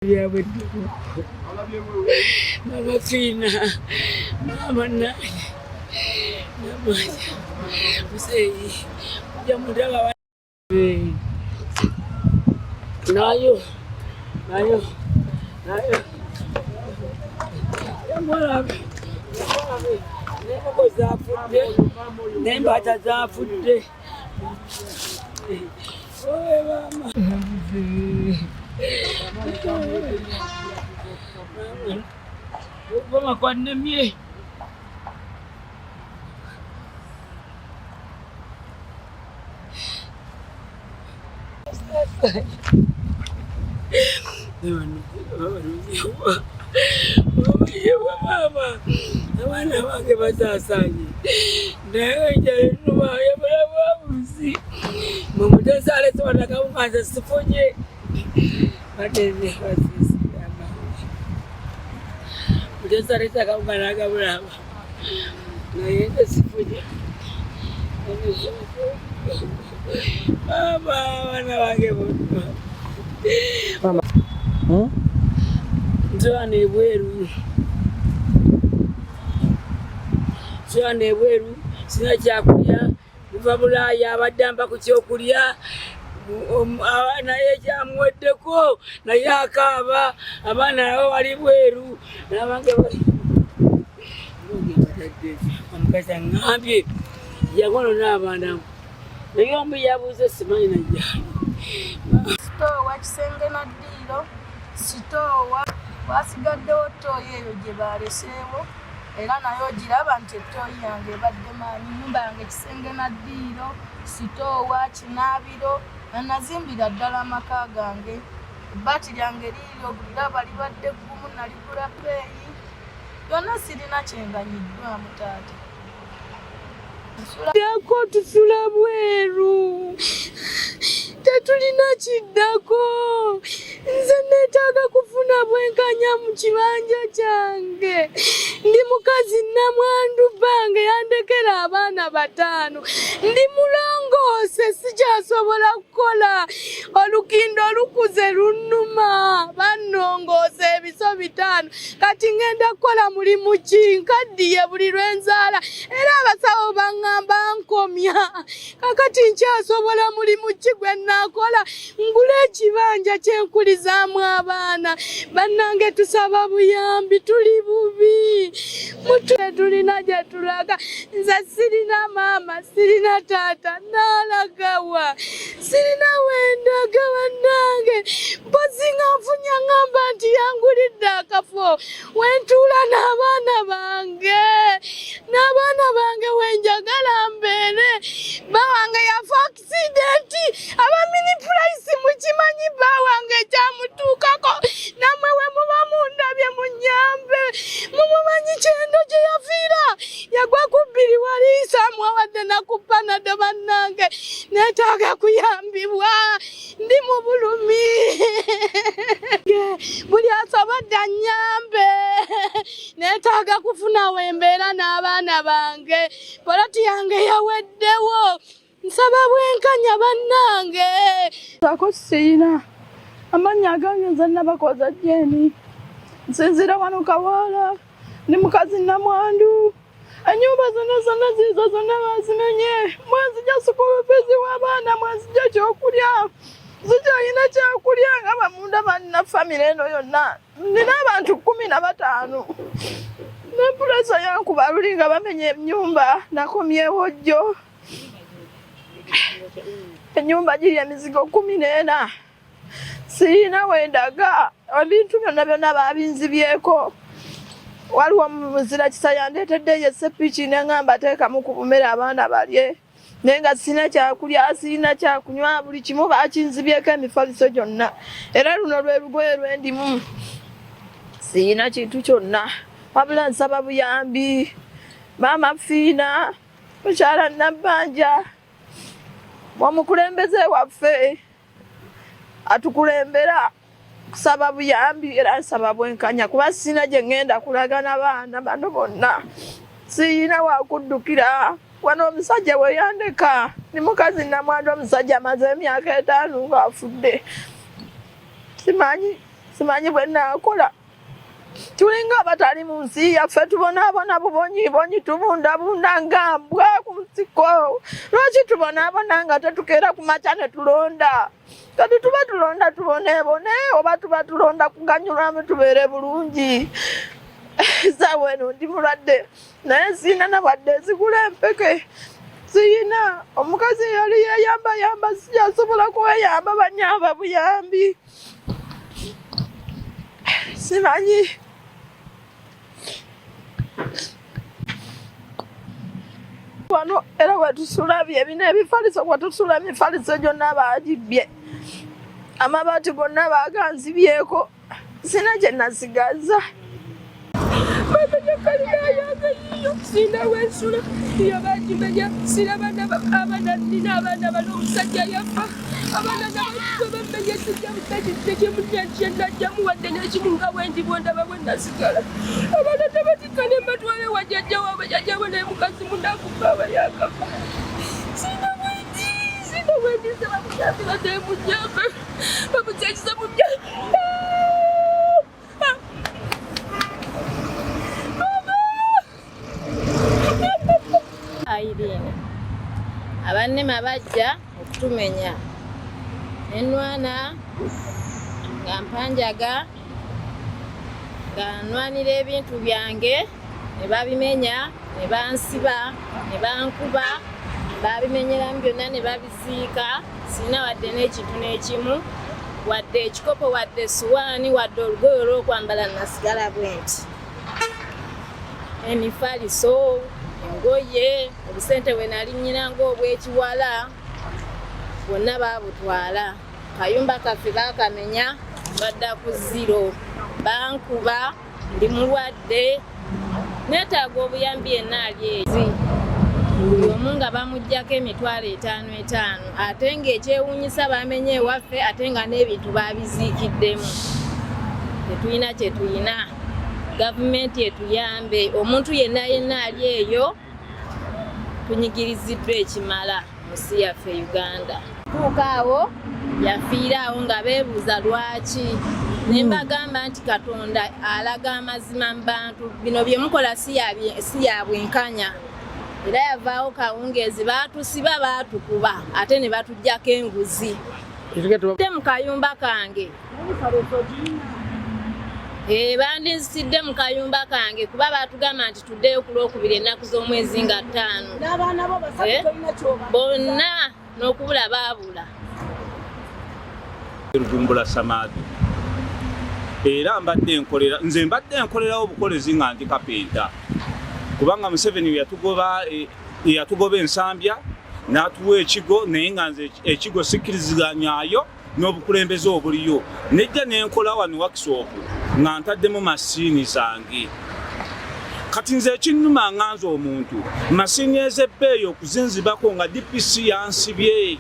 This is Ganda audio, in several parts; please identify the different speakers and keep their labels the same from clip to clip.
Speaker 1: Byabwe mama Fiina, mama nange namanya muzeeyi ojja mundaba nayo nayo nayo yamulabe n'enkoko zafudde n'embaata zafudde. Okuvuma kwannemye. Abaana bange basasanye naye enjala ennuma yabulamu mumutesa alese wanakawunga nze sifunye mutesa alese akawunga nagabulaba naye nze sifunye mama abaana bange bonna.
Speaker 2: Hmm?
Speaker 1: Nze wano ebweru, nze wano ebweru sina kyakulya. Kuva Bulaaya abadde ampa ku kyokulya naye kyamuweddeko naye akaaba abaana nabo bali bweru nabange omukazi aŋambye yakono n'abaana naye omu yabuuze simanyi najjani.
Speaker 3: Sitoowa kisenge na ddiiro, sitoowa wasigaddewo ttooyi eyo gye baaleseewo era naye ogiraba nti ettooyi yange ebadde maanyi. Ennyumba yange kisenge na ddiiro, sitoowa, kinaabiro nga nazimbira ddala amaka gange. Ebbaati lyange liiryo oguliraba libadde ggumu naligula bbeeyi. Byonna sirina kye nganyiddwamu taata.
Speaker 4: Ddako tusula bweru, tetulina kiddako. Nze neetaaga kufuna bwenkanya mu kibanja kyange. Ndi mukazi nnamwandu, bbange yandekera abaana bataano. Ndi mulongoose, sikyasobola kukola. Olukindo lukuze lunnuma, bannongoosa ebiso bitaano. Kati ngenda kukola mulimu ki? Nkaddiye buli lwe nzaala era abasawo baŋŋamba nkomya. Kakati nkyasobola mulimu ki gwe nnaakola ngule ekibanja kye nkulizaamu abaana? Bannange tusaba buyambi, tuli bubi, tetulina gye tulaga. Nze sirina maama, sirina taata, naalagawa? Sirina wendaga bannange, mpozi nga nfunye ŋŋamba nti yangulidde akafo wentuula n'abaana bange, n'abaana bange wenjagala mbeere. Bba wange yafa akisidenti, aba mini purayisi mukimanyi bba wange ekyamutuukako. Nammwe we muba mundabye munnyambe, mumumanyi kyendo gye yafiira, yagwa ku bbiri waliisa amuwawadde nakupanado. Bannange neetaaga kuyambibwa, ndi mu bulumi, buli asobodde annyambe. Neetaaga kufuna wembeera n'abaana bange, poloti yange yaweddewo, nsaba bwenkanya bannange.
Speaker 5: Ako siyina amannya agange, nze Nabakoza Jeni, nsinziira wano Kawaala, ndi mukazi namwandu. Ennyumba zonna zonna ziizo zonna bazimenye. Mwenzija school fees w'abaana, mwenzija ekyokulya, sikyalina kyakulya nga bamunda banna famire eno yonna. Nina abantu 15 ne pressure yankuba luli nga bamenya ennyumba. Nakomyewo jjo, ennyumba giri emizigo 14, sirina wendaga. Ebintu byonna byonna babinzibyeko. Waliwo muzira kisa yandeeteddeyo esepiki neŋŋamba teekamu ku bumere abaana balye, naye nga sirina kyakulya, sirina kyakunywa, buli kimu bakinzibyeko, emifaliso gyonna. Era luno lwe lugoye lwendimu, sirina kintu kyonna wabula nsaba buyambi. Maama Fiina, mukyala Nabbanja, omukulembeze waffe atukulembera, kusaba buyambi era nsaba bwenkanya kuba sirina gye ŋŋenda kulaga n'abaana bano bonna, siyina wakuddukira. Wano omusajja we yandeka, ni mukazi namwandu, omusajja amaze emyaka 5 ng'afudde. Simanyi Simanyi bwe naakola. Tulinga abatali mu nsi yaffe, tubonaabona bubonyibonyi, tubundabunda nga mbwa ku nsiko. Lwaki tubonaabona nga tetukeera ku makya ne tulonda? Kati tuba tulonda tuboneebone oba tuba tulonda kuganyulwamu tubeere bulungi? Essaawa eno ndi mulwadde naye sirina na wadde ezigula empeke, siyina. Omukazi eyali yeeyambayamba sikyasobola kweyamba, banyamba buyambi, simanyi. Wano era wetusula byebino ebifaliso, wetusula emifaliso gyonna bagibbye, amabaati gonna baganzibyeko, sina kye nasigaza.
Speaker 3: Bamenya kalina yange yiyo, sina wensula, iyo bagimenya, sina baana, abaana nina abaana bano, omusajja yafa, abaana nabwe bamenya, sijja kyemunakyenajjamu wadde n'ekimu nga bwendi bwondaba bwe nasigala. Abaana nabatikka ne mbatwala ewa jjajja waabwe, jjajja we naye mukazi munaku baaba yakafa. Sina bwendi, sina bwendi, saba muyambi badde munyambe, bamukyekisa munyambe.
Speaker 2: Irene, abannema bajja okutumenya nenwana nga mpanjaga nga nwanira ebintu byange ne babimenya ne bansiba ne bankuba, babimenyeramu byonna ne babiziika. Sirina wadde n'ekintu n'ekimu, wadde ekikopo, wadde essuwaani, wadde olugoye olw'okwambala. Nasigala bwe nti, emifaliso, engoye, obusente bwe nali nnyina ng'obwekiwala bwonna baabutwala. Kayumba kaffe baakamenya badda ku zero, bankuba, ndi mulwadde, neetaaga obuyambi. Yenna ali ezi buli omu nga bamuggyako 500,000 etaano, ate ng'ekyewuunyisa bamenye ewaffe, ate nga n'ebintu baabiziikiddemu, tetulina kye tulina. Gavumenti etuyambe, omuntu yenna yenna ali eyo, tunyigiriziddwa ekimala mu nsi yaffe Uganda. Tuuka awo yafiira awo nga beebuuza lwaki, ne mbagamba nti Katonda alaga amazima mu bantu, bino bye mukola si ya bwenkanya. Era yavaawo kawungeezi, baatusiba, baatukuba, ate ne batuggyako enguzi te mu kayumba kange. Bandinzitidde mu kayumba kange kuba baatugamba nti tuddeyo ku Lwokubiri ennaku z'omwezi nga 5.
Speaker 3: N'abaana bo basatu tolina kyoba.
Speaker 2: Bonna n'okubula baabula.
Speaker 6: Rugumbula Samadu, era mbadde nkolera, nze mbadde nkolerawo obukolezi nga ndi kapenta, kubanga Museveni yatugoba, yatugoba Ensambya n'atuwa ekigo, naye nga nze ekigo sikkiriziganyaayo n'obukulembeze obuliyo. Nejja nenkola wano workshop nga ntaddemu masiini zange. Kati nze ekinnuma nga nze omuntu, masiini ez'ebbeeyi okuzinzibako nga DPC yansibye,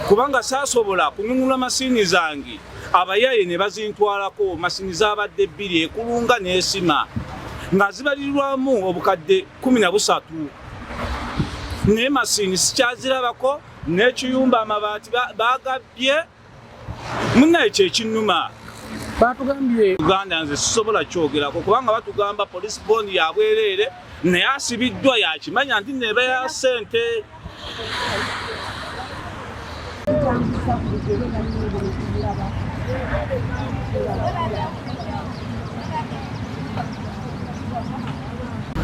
Speaker 6: kubanga saasobola kununula masiini zange, abayaye ne bazintwalako. Masiini zabadde bbiri, ekulunga n'esima, nga zibalirirwamu 13,000, naye masiini sikyazirabako, n'ekiyumba amabaati bagabbye. Munnaye kyekinnuma.
Speaker 7: Batugambye
Speaker 6: Uganda nze sisobola kyogerako, kubanga batugamba police bond yabwereere, naye asibiddwa yakimanya nti neba ya ssente.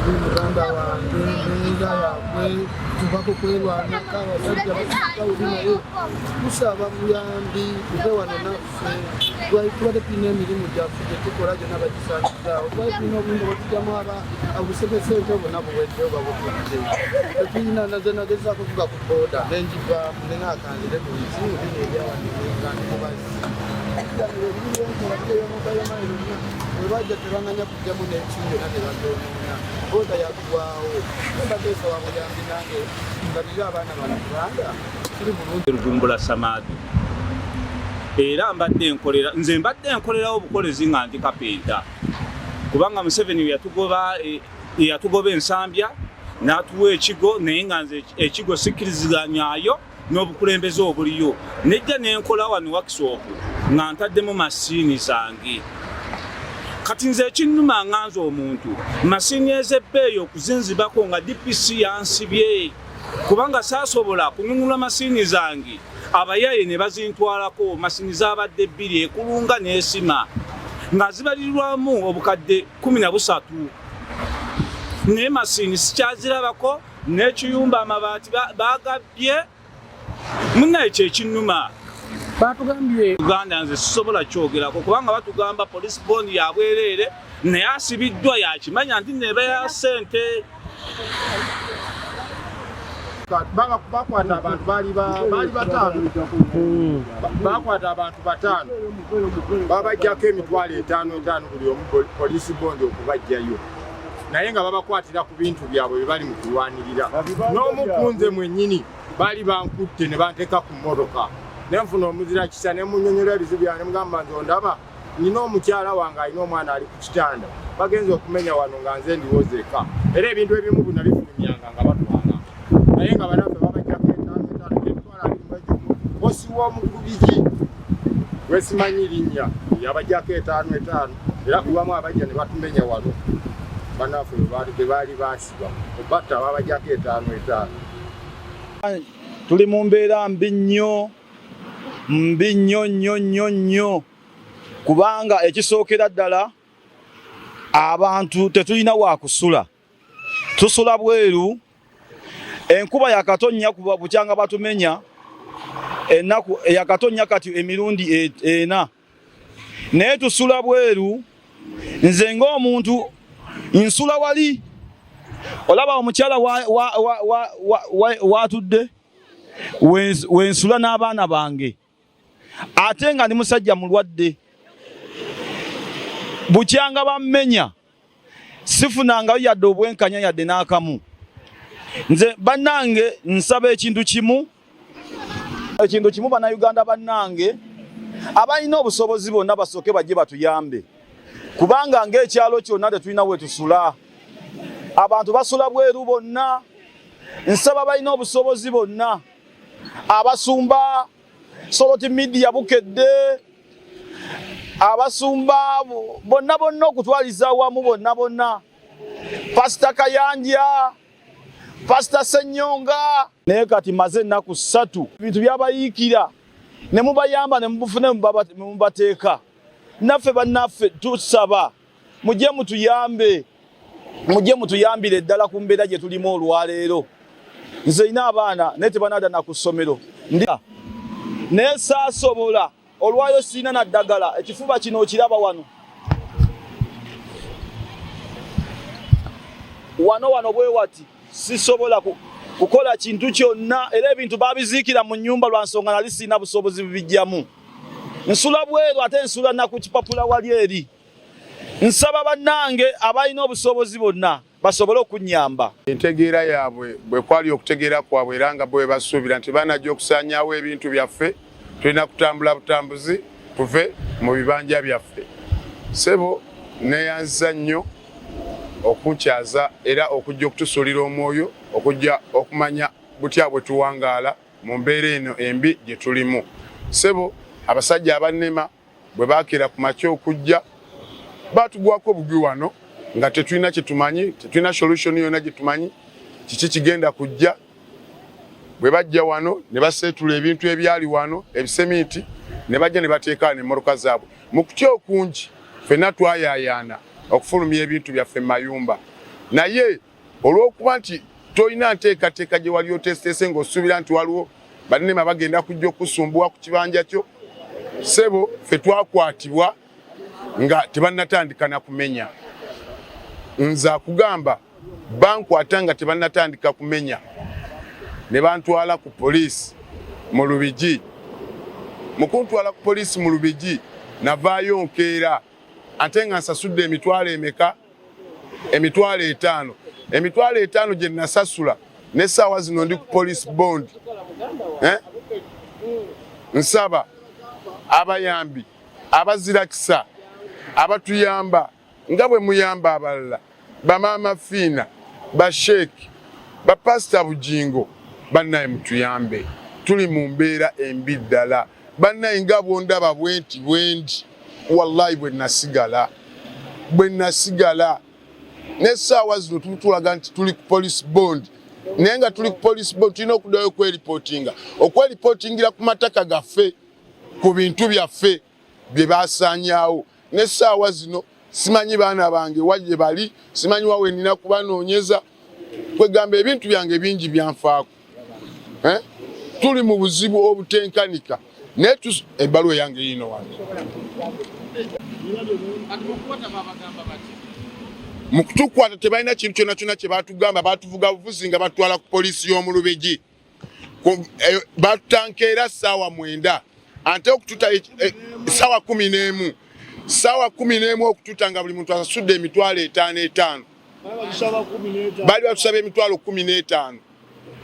Speaker 7: Muganda wange, embeera yaabwe tuva ku kwerwanako, abasajja basitawuli, naye tusaba buyambi tuve wano naffe. Twali tubadde tulina emirimu gyaffe gye tukola, gyonna bagisaanyizaawo. Twali tulina obuyinza bwetujjamu obusekesente, bwonna buweddeyo, babutudde, tetulina. Naze nagezaako kuvuga ku booda nenjivaamu nenaakanzire ku bizibu bino ebyawanenga mubazi webajja tebanganya kujjamu n'ekimu, byonna ne bagyonoona, booda yagwawo. Mbadde nsaba buyambi nange ndabirire abaana bano, kubanga kiri bulungi.
Speaker 6: Rugumbula Samadu, era mbadde nkolera, nze mbadde nkolerawo obukolezi nga ndi kapenta, kubanga Museveni yatugoba, yatugoba Ensambya n'atuwa ekigo, naye nga nze ekigo sikkiriziganyaayo n'obukulembeze obuliyo. Nejja nenkola wano workshop nga ntaddemu masiini zange. Kati nze ekinnuma nga nze omuntu, masiini ez'ebbeeyi okuzinzibako nga DPC yansibye kubanga saasobola kununula masiini zange, abayaye ne bazintwalako. Masiini zaabadde bbiri, ekulunga n'esima, nga zibalirirwamu obukadde 13, naye masiini sikyazirabako, n'ekiyumba amabaati bagabbye. Munnaye, kyekinnuma.
Speaker 8: Batugambye
Speaker 6: Uganda nze sisobola kyogerako kubanga batugamba police bond yabwereere, naye asibiddwa yakimanya nti neba ya ssente.
Speaker 9: Bakwata abantu baali bataano, bakwata abantu bataano, babajjako 500,000 5 buli omu, police bond okubajjayo, naye nga babakwatira ku bintu byabwe bye bali mu kulwanirira. N'omukunze mwennyini baali bankutte ne banteeka ku mmotoka, ne nfuna omuzira kisa ne munyonyola ebizibu byange, ne mugamba nze ondaba nina omukyala wange alina omwana ali ku kitanda, bagenza okumenya wano nga nze ndiwo zeka, era ebintu ebimu bino bifulumyanga nga batwala, naye nga banaffe babajjako 5 5, 200,000. Bosi w'omukubiki wesimanyi linnya yabajjako 5 5, era kubamu abajja ne batumenya wano, bannaffe be baali baasiba obatta babajjako 5 5.
Speaker 10: Tuli mu mbeera mbi nnyo, mbi nnyo nnyo nnyo nnyo, kubanga ekisookera ddala abantu tetulina wakusula, tusula bweru. Enkuba yakatonnya kuba bukyanga batumenya ennaku yakatonnya kati emirundi 4, naye tusula bweru. Nze ng'omuntu nsula wali, olaba omukyala watudde wensula n'abaana bange, ate nga ndi musajja mulwadde. Bukyanga bammenya sifunangayo yadde obwenkanya yadde n'akamu. Nze bannange nsaba ekintu kimu, ekintu kimu, Bannayuganda bannange abalina obusobozi bonna basooke bajje batuyambe, kubanga ng'ekyalo kyonna tetulina we tusula, abantu basula bweru bonna. Nsaba balina obusobozi bonna, abasumba, Soloti Media, Bukedde, abasumba bonna bonna okutwaliza awamu bonna bonna, Pasita Kayanja, Pasita Senyonga. Naye kati maze ennaku 3, ebintu byabayiikira ne mubayamba ne mubufune mubateeka. Naffe bannaffe tusaba mujje mutuyambe, mujje mutuyambire ddala ku mbeera gye tulimu olwaleero. Nze ina abaana naye tebanada na ku ssomero, naye saasobola olwayo, siina na ddagala. Ekifuba kino okiraba wano wano wano bwe wati, sisobola kukola kintu kyonna, era ebintu babiziikira mu nnyumba lwa nsonga nali siina busobozi bubijjamu. Nsula bweru, ate nsula na ku kipapula wali eri. Nsaba bannange abalina obusobozi bonna basobole okunnyamba.
Speaker 9: Entegeera yaabwe bwe kwali okutegeera kwabwe, era nga bwe basuubira nti banajja okusaanyaawo ebintu byaffe, tulina kutambula butambuzi tuve mu bibanja byaffe. Sebo, neyanziza nnyo okunkyaza era okujja okutusuulira omwoyo, okujja okumanya butya bwe tuwangaala mu mbeera eno embi gye tulimu. Sebo, abasajja abannema bwe bakeera ku makya okujja batugwako obugwi wano nga tetulina kyetumanyi, tetulina solution yonna gyetumanyi kiki kigenda kujja. Bwe bajja wano ne baseetula ebintu ebyali wano, ebiseminti, ne bajja ne bateeka nemmotoka zaabwe. Mu kutya okungi ffenna twayaayaana okufulumya ebintu byaffe mu mayumba, naye olw'okuba nti tolina nteekateeka gye wali oteeseteese ng'osuubira nti waliwo bannema bagenda kujja okusumbuwa ku kibanja kyo, ssebo, ffe twakwatibwa nga tebannatandika na kumenya. Nze akugamba, bankwata nga tebannatandika kumenya ne bantwala ku poliisi mu Lubigi. Mu kuntwala ku poliisi mu Lubigi navaayo nkeera, ate nga nsasudde emitwalo emeka? 500,000. 500,000 gye nasasula, n'essaawa zino ndi ku police bond, eh? Nsaba abayambi abazirakisa abatuyamba nga bwe muyamba abalala, bamaama Fiina, basheeki, bapasita Bujingo, bannaye mutuyambe, tuli mu mbeera embi ddala. Bannaye, nga bwondaba bwenti bwendi, wallahi bwe nasigala. Bwe nasigala n'essaawa zino tutulaga nti tuli ku police bond, naye nga tuli ku police bond tulina okuddayo okweripootinga, okweripootingira ku mataka gaffe, ku bintu byaffe bye basaanyaawo. N'essaawa zino simanyi baana bange wa gye bali, simanyi wa we nnina kubanoonyeza. Kwegamba ebintu byange bingi byanfaako, eh? Tuli mu buzibu obutenkanika, naye ebbaluwa yange yiino wano. Mu kutukwata tebalina kintu kyonna kyonna kye batugamba, batuvuga buvuzi nga batutwala ku poliisi y'omu Lubigi. Batutankeera ssaawa 9, ate okututa ssaawa 11, ssaawa 11 okututa nga buli muntu asasudde emitwalo 5 5. Baali batusaba emitwalo 15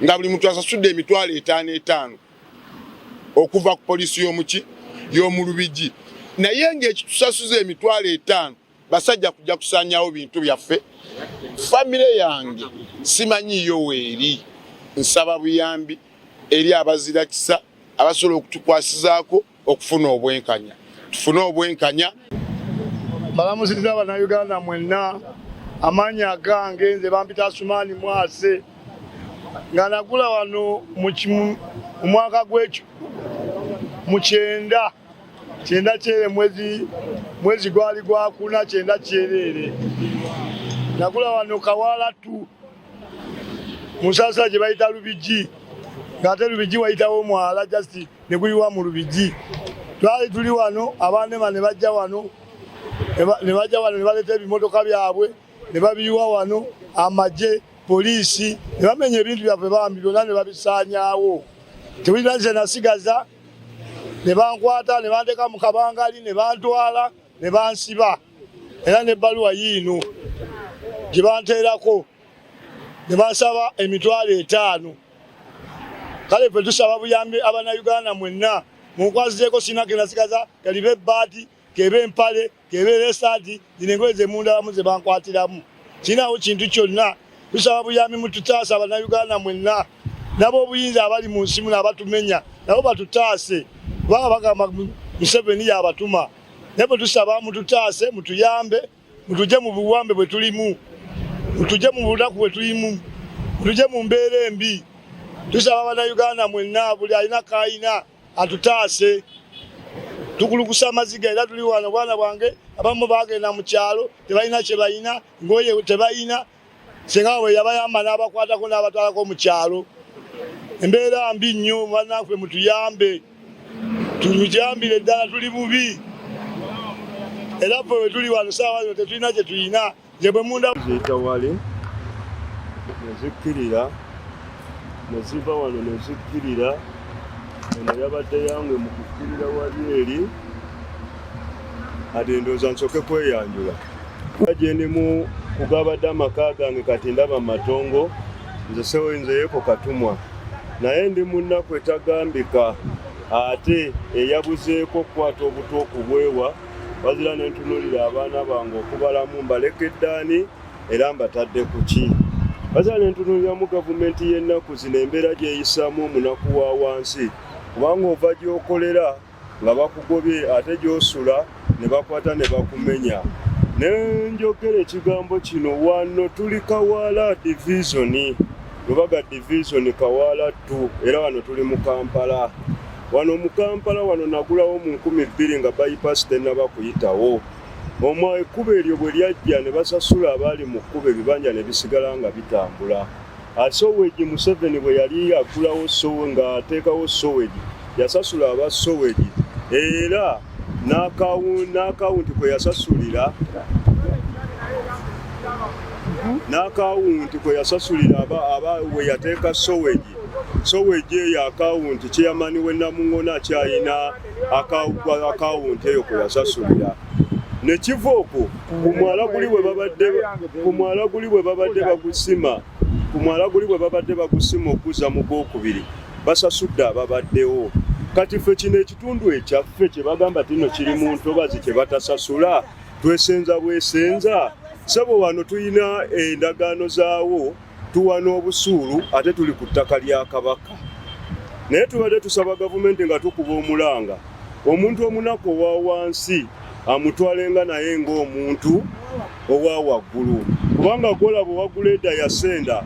Speaker 9: nga buli muntu asasudde emitwalo 5 5 okuva ku poliisi y'omuki y'omu Lubigi, naye ng'ekitusasuza emitwalo 5 basajja kujja kusaanyaawo bintu byaffe. Famire yange simanyiyo weeri, nsaba buyambi eri abazira kisa abasobola okutukwasizaako okufuna obwenkanya, tufune obwenkanya.
Speaker 8: Balamusizza Bannayuganda mwenna, amaanyi agange nze bampita Asumaani Mwase, nga nagula wano mu mwaka gw'ekyo mu 90 kyere, mwezi gwali gwakuna 90 kyereere. Nagula wano Kawaala 2 musasa gye bayita Lubigi, ng'ate Lubigi wayitawo omwala just ne guyiwa mu Lubigi. Twali tuli wano, abanema ne bajja wano, ne bajja wano ne baleeta ebimotoka byabwe ne babiyiwa wano, amagye, poliisi, ne bamenya ebintu byaffe bambi byonna ne babisaanyaawo. Tewulira nze nasigaza, ne bankwata ne banteeka mu kabangali ne bantwala ne bansiba, era n'ebbaluwa yiino gye banteerako ne bansaba emitwalo 5. Kale ffe tusaba buyambi Abannayuganda mwenna, munkwasizeeko sirina ke nasigaza, kalibe ebbaati, kebe empale, kebeera esaati, zino engoye ze mundalamu ze bankwatiramu, sirinawo kintu kyonna. Tusaba buyambi, mututaase Abannayuganda mwenna, n'ab'obuyinza abali mu nsi muno abatumenya nabo batutaase, kubanga bagamba Museveni yabatuma, naye bwe tusaba mututaase, mutuyambe, mutujje mu buwambe bwe tulimu, mutujje mu bunaku bwe tulimu, mutujje mu mbeera embi. Tusaba Abannayuganda mwenna, buli alina k'alina atutaase. Tukulukusa amaziga era tuli wano, bwana bwange abamu bagenda mu kyalo tebalina kye balina, ngoye tebalina, senga bwe yabayamba n'abakwatako n'abatwalako mu kyalo. Embeera mbi nnyo, bannaffe mutuyambe, tutuyambire ddala, tuli bubi era ffe bwe tuli wano saawa zino tetulina kye tulina. Nze bwe munda
Speaker 11: ziyita wali ne zikkirira ne ziva wano ne zikkirira, eno yabadde yange mu kukkirira wali eri. Kati ndowooza nsooke kweyanjula gye ndimu kugabadde amaka gange, kati ndaba matongo. Nze sewo nze Yeko Katumwa, naye ndi mu nnaku etagambika, ate eyabuzeeko okukwata obuto okubwewa wazira ne ntunuulira abaana bange okubalamu mbalekedde ani era mbatadde ku ki. Wazira ne ntunuuliramu gavumenti y'ennaku zino embeera gy'eyisaamu omunaku wa wansi, kubanga ova gy'okolera nga bakugobye, ate gy'osula ne bakwata ne bakumenya. Ne njogera ekigambo kino, wano tuli Kawaala Divizoni, Lubaga Divizoni, Kawaala 2, era wano tuli mu Kampala. Wano mu Kampala wano nagulawo mu 2000 nga bypass tennaba kuyitawo. Omwo ekkubo eryo bwe lyajja ne basasula abaali mu kkubo, ebibanja ne bisigala nga bitambula. Sewage Museveni bwe yali aggulawo sowe ng'ateekawo sewage, yasasula aba sewage, era n'akawunti kwe yasasulira, n'akawunti kwe yasasulira aba we yateeka sewage, sewage eyo akawunti chairman w'e Namuŋŋona akyayina akawunti eyo kwe yasasulira. Ne kiva okwo ku mwala guli bwe babadde, ku mwala guli bwe babadde bagusima, ku mwala guli bwe babadde bagusima okuza mu gwokubiri, basasudde ababaddewo. Kati ffe kino ekitundu ekyaffe kye bagamba tino kiri mu ntobazi kye batasasula, twesenza bwesenza. Ssebo wano tulina endagaano zaawo, tuwa n'obusuulu, ate tuli ku ttaka lya Kabaka. Naye tubadde tusaba gavumenti nga tukuba omulanga, omuntu omunaku owa wansi Amutwalenga naye ng'omuntu owa waggulu, kubanga gwolaba owa guleeda yasenda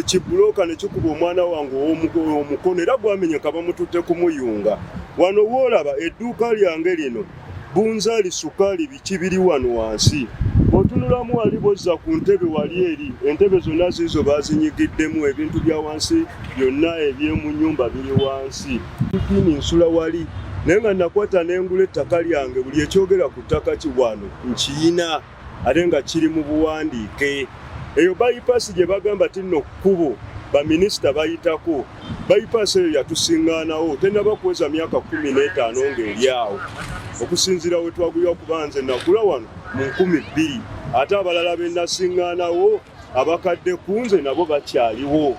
Speaker 11: kibulooka ne kikuba omwana wange omukono era gwamenyeka, bamututte kumuyunga. Wano woolaba edduuka lyange lino, bunzaali, sukaali, biki biri wano wansi. Otunulamu wali bozza ku ntebe wali eri, entebe zonna ziizo bazinyigiddemu, ebintu bya wansi byonna eby'omu nnyumba biri wansi. Dini nsula wali, naye nga nakwata n'engula ettaka lyange, buli ekyogera ku ttaka ki wano nkiyina, ate nga kiri mu buwandiike. Eyo bypass gye bagamba ti nno kkubo baminisita bayitako, bypass eyo yatusiŋŋaanawo tennaba kuweza myaka 15 ng'eri awo, okusinziira we twagulira, kuba nze nagula wano mu 2000, ate abalala be nasiŋŋaanawo abakadde ku nze nabo bakyaliwo.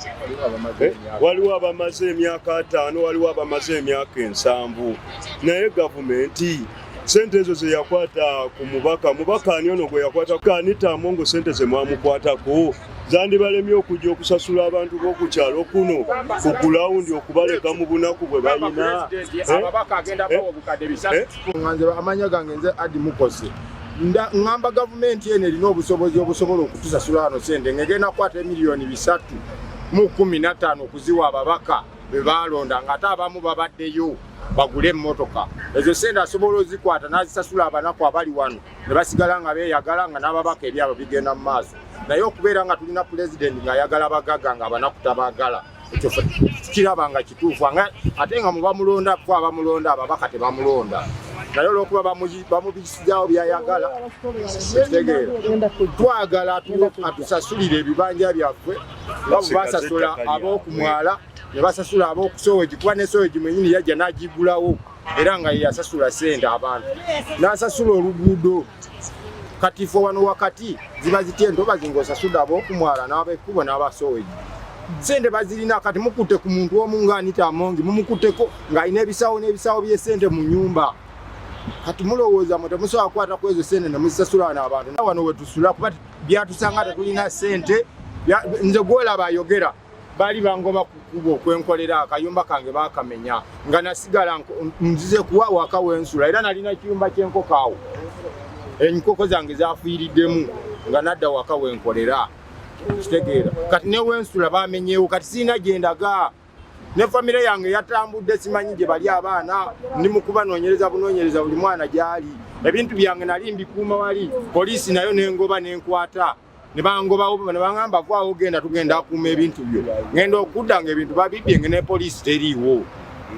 Speaker 11: Waliwo abamaze emyaka 50, waliwo abamaze emyaka 70. Naye gavumenti sente ezo ze yakwata ku mubaka, mubaka ani ono gwe yakwata? Anita Amongo, sente ze mwamukwatako zandibalemye okujja okusasula abantu b'oku kyalo kuno ku gulawundi, okubaleka mu bunaku bwe balina.
Speaker 9: Nze amanya gange nze Adi Mukose. Ŋŋamba gavumenti eno erina obusobozi obusobola okutusasula wano sente, ng'egenda kukwata emiliyoni 315 okuziwa ababaka be baalonda, ng'ate abamu babaddeyo bagule emmotoka. Ezo sente asobola ozikwata n'azisasula abanaku abali wano ne basigala nga beeyagala, nga n'ababaka ebyabo bigenda mu maaso. Naye okubeera nga tulina pulezidenti ng'ayagala bagagga, nga abanaku tabaagala, ekyo ffe tukiraba nga kituufu. Ate nga mubamulonda, ffe abamulonda ababaka tebamulonda, naye olwokuba bamubisizaawo byayagala, ekitegeera twagala atusasulire ebibanja byaffe nga bwe basasula ab'okumwala ne basasula ab'okusowegi, kuba ne sowegi mwenyini yajja n'agigulawo era nga ye yasasula sente abantu n'asasula oluguudo. Kati ffe wano wakati ziba zitya entobazi ng'osasudde ab'okumwala n'ab'ekkubo n'abasowegi? Sente bazirina. Kati mukutte ku muntu omu nga Anita Amongi, mumukutteko ng'alina ebisawo n'ebisawo by'essente mu nyumba. Kati mulowooza mwe temusobola kukwata ku ezo sente ne muzisasula wano abantu wano we tusula? Kuba byatusanga tetulina sente. Nze gwolaba ayogera, baali bangoba ku kkubo okwenkolera akayumba kange, baakamenya nga nasigala nzize kuwa waka wensula, era nalina kiyumba ky'enkoko awo, enkoko zange zafiiriddemu nga nadda waka wenkolera, kitegeera. Kati newensula bamenyeewo, kati sirina gyendaga, ne famire yange yatambudde, simanyi gye bali. Abaana ndi mu kubanoonyereza bunoonyereza buli mwana gy'ali. Ebintu byange nali mbikuuma wali, poliisi nayo nengoba nenkwata ne bangobawo ne baŋŋamba, "Vaawo, genda, tugenda akuuma ebintu byo." Ngenda okudda nga ebintu babibbye, nga ne poliisi teriiwo.